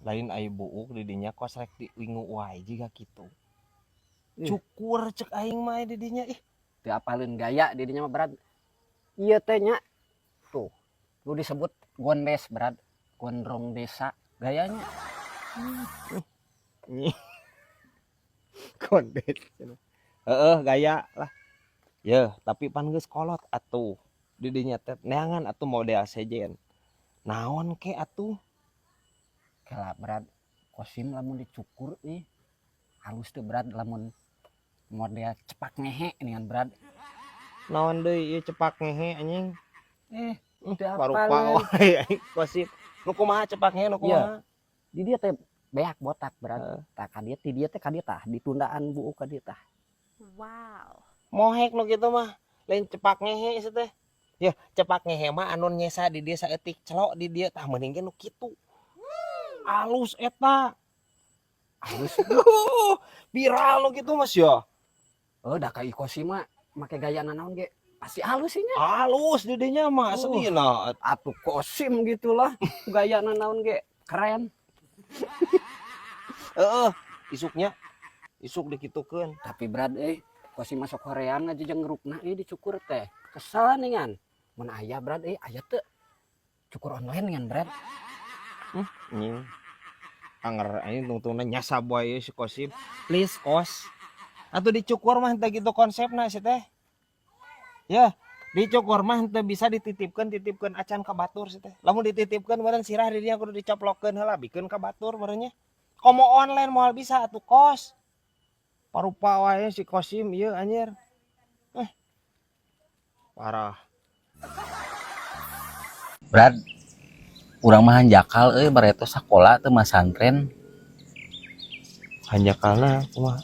Lain aya buuk di dinya kos rek diwingu wae jiga kitu. Cukur cek aing mah di dinya ih. Teu apaleun gaya di dinya mah Brad. Ieu teh nya tuh nu disebut gondes Brad, gondrong desa gayanya. Gondes. Heeh, gaya lah. Yeuh, tapi pan geus kolot atuh. Di dinya teh neangan atuh model sejen. Naon ke atuh? Kela Brad, Kosim lamun dicukur ih halus teu Brad lamun model cepak ngehe nian Brad. Naon deui ieu cepak ngehe anjing? Teu Parupa apaleun. Wae aing Kosim. Nu kumaha cepak ngehe nu kumaha? Di dia teh beak botak Brad. Heeh. Tah ka dieu ti dieu teh ka dieu tah ditundaan buuk ka dieu tah. Wow. Mohek nu kitu mah, lain cepak ngehe ieu teh. Ya, cepak ngehe mah anu nyesa di dieu saeutik celok di dieu tah mending ge nu kitu. Alus eta. Alus. Viral nu kitu Mas ya. Oh, da ka Kosim mah make gaya nanaon ge pasti halus sih nya. Halus di dinya mah sedihna. Atuh Kosim gitulah gaya nanaon ge keren. Heeh, isuknya isuk dikitukeun. Tapi Brad Kosim masuk hoream ngajejeng ngerukna euy dicukur teh. Kesel ningan. Mun aya Brad aya teu cukur online ngan Brad. Anjing. Anger anjing tungtungna nyasab wae si Kosim. Please Kos. Atuh dicukur mah teu kitu konsepna si teh. Ya, dicukur mah teu bisa dititipkeun, titipkeun acan ka batur si teh. Lamun dititipkeun meureun sirah di dinya kudu dicoplokeun heula bikeun ka batur meureun nya. Komo online moal bisa atuh Kos. Parupa wae si Kosim ieu anjir. Parah. Brad, urang mah hanjakal euy bareto sakola teu masantren. Hanjakalna kumaha?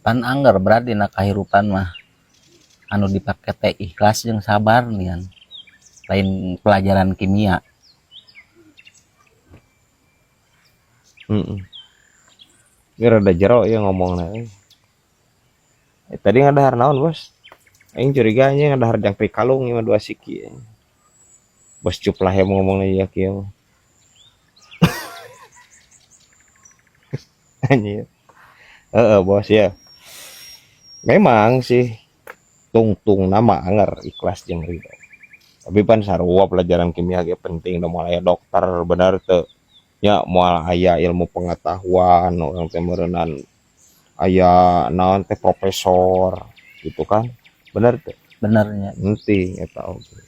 Pan angger Brad dina kahirupan mah anu dipake teh ikhlas jeung sabar nian. Lain pelajaran kimia. Heeh. Ini rada jero ya ngomongna euy. Tadi ngadahar naon, Bos? Aing curiga nya ngadahar jangkrik kalung ieu mah 2 siki. Bos cuplah yang ngomongna ieu kieu mah. Anjir. Heeh, Bos ya. Memang sih tungtung nama anger ikhlas jeung ridho. Tapi pan sarua pelajaran kimia ge penting da moal aya dokter bener teu. Nya moal aya ilmu pengetahuan urang teh meureunnan aya naon teh profesor gitu kan. Bener teu? Bener nya. Penting eta oge.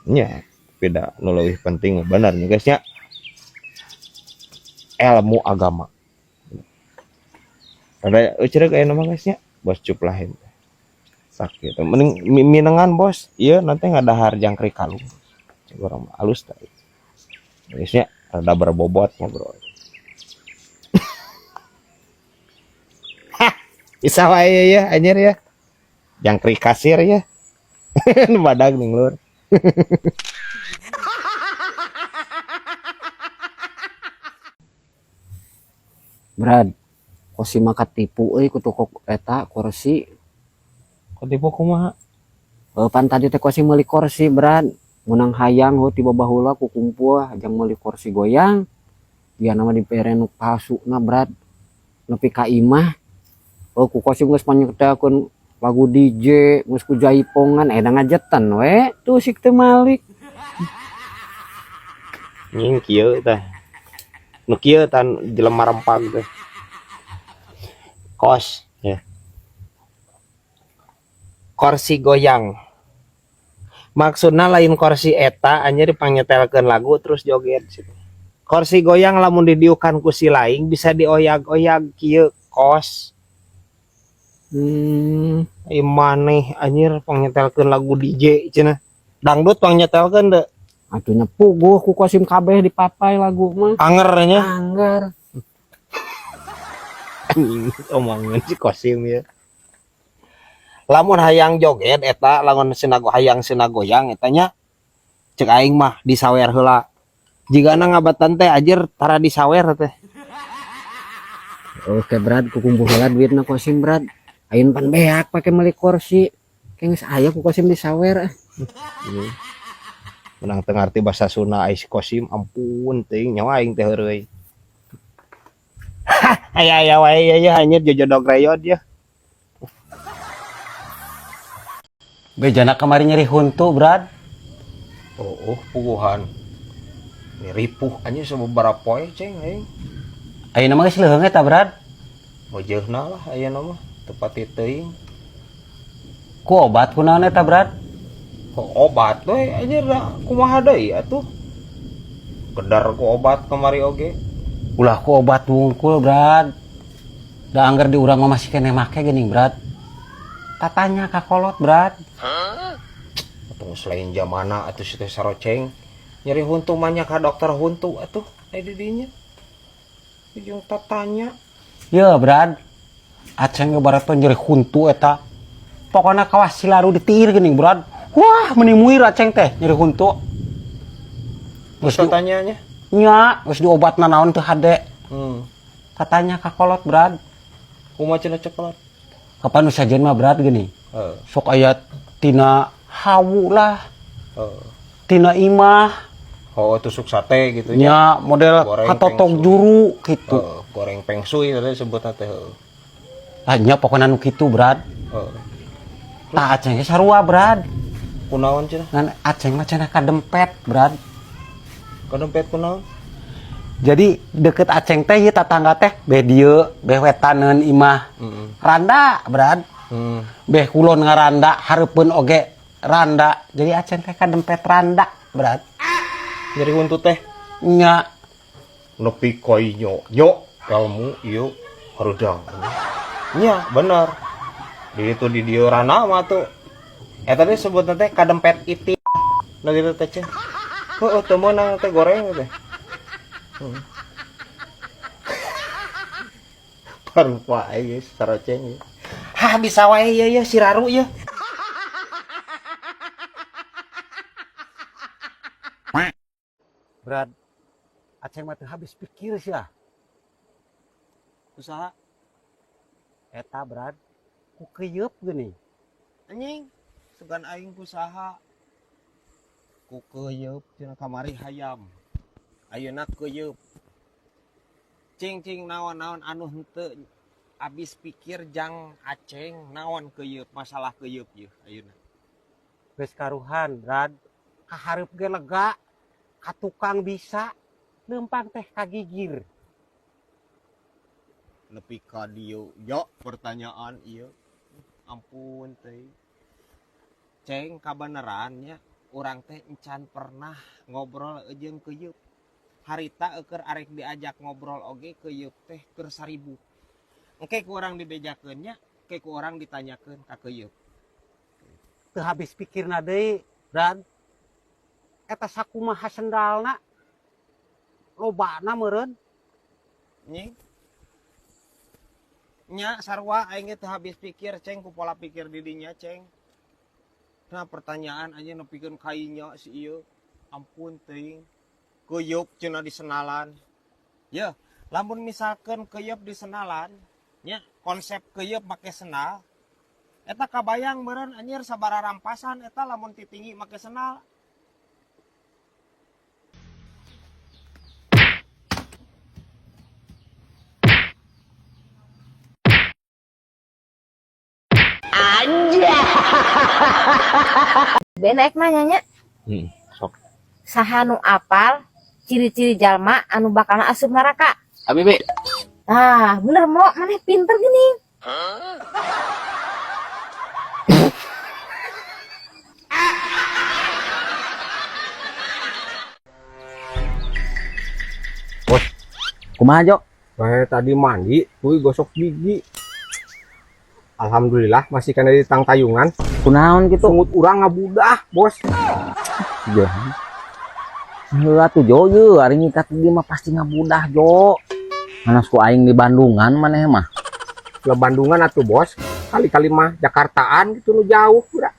Nya beda nu leuwih penting bener nya guys nya. Ilmu agama. Ada euceureuh aya nama guys nya, bos cuplahin. Sakit. Mending minengan bos, ieu nanti ngadahar jangkrik kalung. Cek urang mah alus tah. Guys nya rada berbobot ngobrol. Hah, bisa wae ya anjir ya. Jangkrik kasir ya. Nu badag ning lur. Brad, Kosim mah katipu euy ku toko eta kursi. Katipu kumaha? Pan tadi teh Kosim meuli kursi, Brad. Menang hayang heuh tiba baheula ku kumpul jang meuli kursi goyang. Dia nama dibere nu palsuna, Brad. Nepi ka imah. Ku Kosim geus panyetelkeun lagu DJ, geus ku jaipongan, da ngajetan we, tuh sik teu malik. Nying kieu tah. Nu kieu tan jelema rempag teh. Kos ya. Kursi goyang. Maksudna lain kursi eta anjir dipanyetelkeun lagu terus joget situ. Kursi goyang lamun didiukan ku si laing bisa dioyag-oyag kieu kos. Ai maneh anjir pangnyetelkeun lagu DJ cenah. Dangdut pangnyetelkeun deui. Atuh nya puguh ku Kosim kabeh dipapai lagu mah. Anger nya. Anger. Anjing omongan si Kosim ya. Lamun hayang joget eta lamun sinago hayang sinagoyang eta nya cek aing mah disawer heula. Jigana ngabatan teh anjir tara disawer teh. Oke Brad, ku kumpul heula duitna Kosim Brad. Ayeuna pan beak pake meuli kursi. Kayak geus aya ku Kosim disawer. Menang teu ngarti bahasa Sunda ai si Kosim, ampun teuing nyawa aing teh heureuy. Aya aya wae ya ya anjir jojodog reyod ya. Bejana kamari nyeri huntu, Brad. Oh, puguhan. Ini ripuh anjir sababaraha poe ceng aing. Ayeuna mah geus leuheung eta, Brad. Wajeuhna lah ayeuna mah teu pati teuing. Ku obat kunaon eta, Brad? Kok obat we anjir da kumaha deui atuh. Kedar ku obat kamari oge. Ulah ku obat wungkul, Brad. Da angger di urang mah masih keneh make geuning, Brad. Tatanya ka kolot, Brad. Atuh selain jamana atuh si teh saroceng. Nyeri huntu mah nya ka dokter huntu atuh aya di dinya. Ujung tatanya. Ye, Brad. Aceng ge barat nyeri huntu eta. Pokona kawas silaru ditiir geuning, Brad. Wah, meni muir aceng teh nyeri huntu. Geus tatanya nya. Nya, geus diobatna naon teu hade. Tatanya ka kolot, Brad. Kumaha cenah cek kolot? Kapan nu sajen mah, Brad geuning. Sok aya tina hawu lah. Tina imah. Oh, tusuk sate gitu nya. Nya, model goreng katotong pengsui. Juru gitu. Goreng pengsui tadi sebutna teh. Heuh. Ah, nya pokona nu kitu, Brad. Tah aceng ge sarua, Brad. Kunaon cenah? Ngan aceng mah cenah kadempet, Brad. Kadempet kunaon? Jadi deket aceng teh ieu tatangga teh beh dieu, beh wetaneun imah. Randa, Brad. Beh kulon ngaranda, hareupeun oge randa. Jadi aceng teh kadempet randa, Brad. Nyeri huntu teh. Nya. Nepi koi nyo nyo ilmu ieu harudang. Nya bener. Di itu di dieu rana mah tuh. Eta teh sebutna teh kadempet itik. Nah gitu teh cen. Heueuh teu meunang teh goreng teh. Parupa aing geus saroceng ieu. Hah bisa wae ieu ieu si Raru ieu. Brad, aceng mah teu habis pikir sia. Usaha Eta, Brad, ku keuyeub geuning. Anjing, sugan aing ku saha? Ku keuyeub cenah kamari hayam. Ayeuna keuyeub. Cing cing naon-naon anu henteu abis pikir jang aceng naon keuyeub masalah keuyeub ieu ayeuna. Geus karuhan, Brad. Kahareup ge lega, ka tukang bisa, leumpang teh kagigir. Nepi ka dieu yo pertanyaan ieu. Ampun teh. Ceng kabeneran nya urang teh encan pernah ngobrol jeung keuyeub. Harita eueur arek diajak ngobrol oge keuyeub teh keur 1000. Engke ku urang dibejakeun nya, engke ku urang ditanyakeun ka keuyeub. Teu habis pikirna deui, Brad. Eta sakumaha sendalna? Lobana meureun. Nying. Nya sarua aing ge teu habis pikir ceng ku pola pikir di dinya ceng. Nah pertanyaan aja nepikeun ka inya si ieu. Ampun teuing. Keuyeub cenah di senalan. Yeuh, lamun misalkeun keuyeub di senalan, nya konsep keuyeub make senal. Eta kabayang meureun anjir sabaraha rampasan eta lamun titinggi make senal. Ben naik nanya. Sok. Saha nu apal ciri-ciri jalma anu bakal asup neraka? Abi be. Nah, bener mo, maneh pinter gini. Bos, kumaha Jo? Bae tadi mandi, kuy gosok gigi. Alhamdulillah masih kena di tangtayungan. Kunaon gitu? Sungut urang ngabudah, bos. Iya. Heula tuh Jo, ye, ari nyikat gigi mah pasti ngabudah, Jo. Manas ku aing di Bandungan maneh mah. Lah Bandungan atuh, bos. Kali-kali mah Jakartaan gitu nu jauh, bra.